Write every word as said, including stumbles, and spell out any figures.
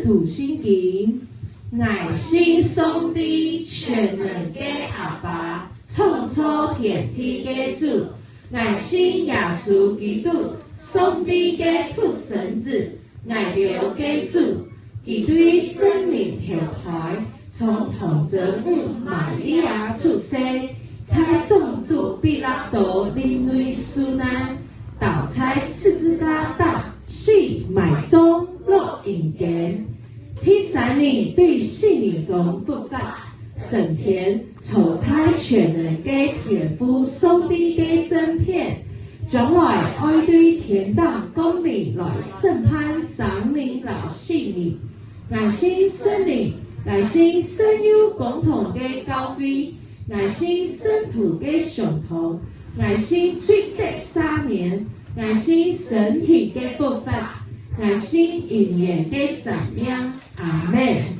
讀聖經。𠊎信上帝全能个阿爸，創造天地个主。𠊎信耶穌基督，上帝个獨生子，𠊎兜个主。佢對聖靈投胎，從童貞女瑪利亞出世，在總督彼拉多任內受難， 倒在十字架頂，死，埋葬，落陰間。第三日對死人中復活，升天，坐在全能个天父上帝个正片，將來愛對天頂降臨來審判生人摎死人。𠊎信聖靈，𠊎信聖友公同个教會， 𠊎信聖徒个相通，𠊎信罪得赦免，𠊎信身體个復活，𠊎信永遠个生命。阿們。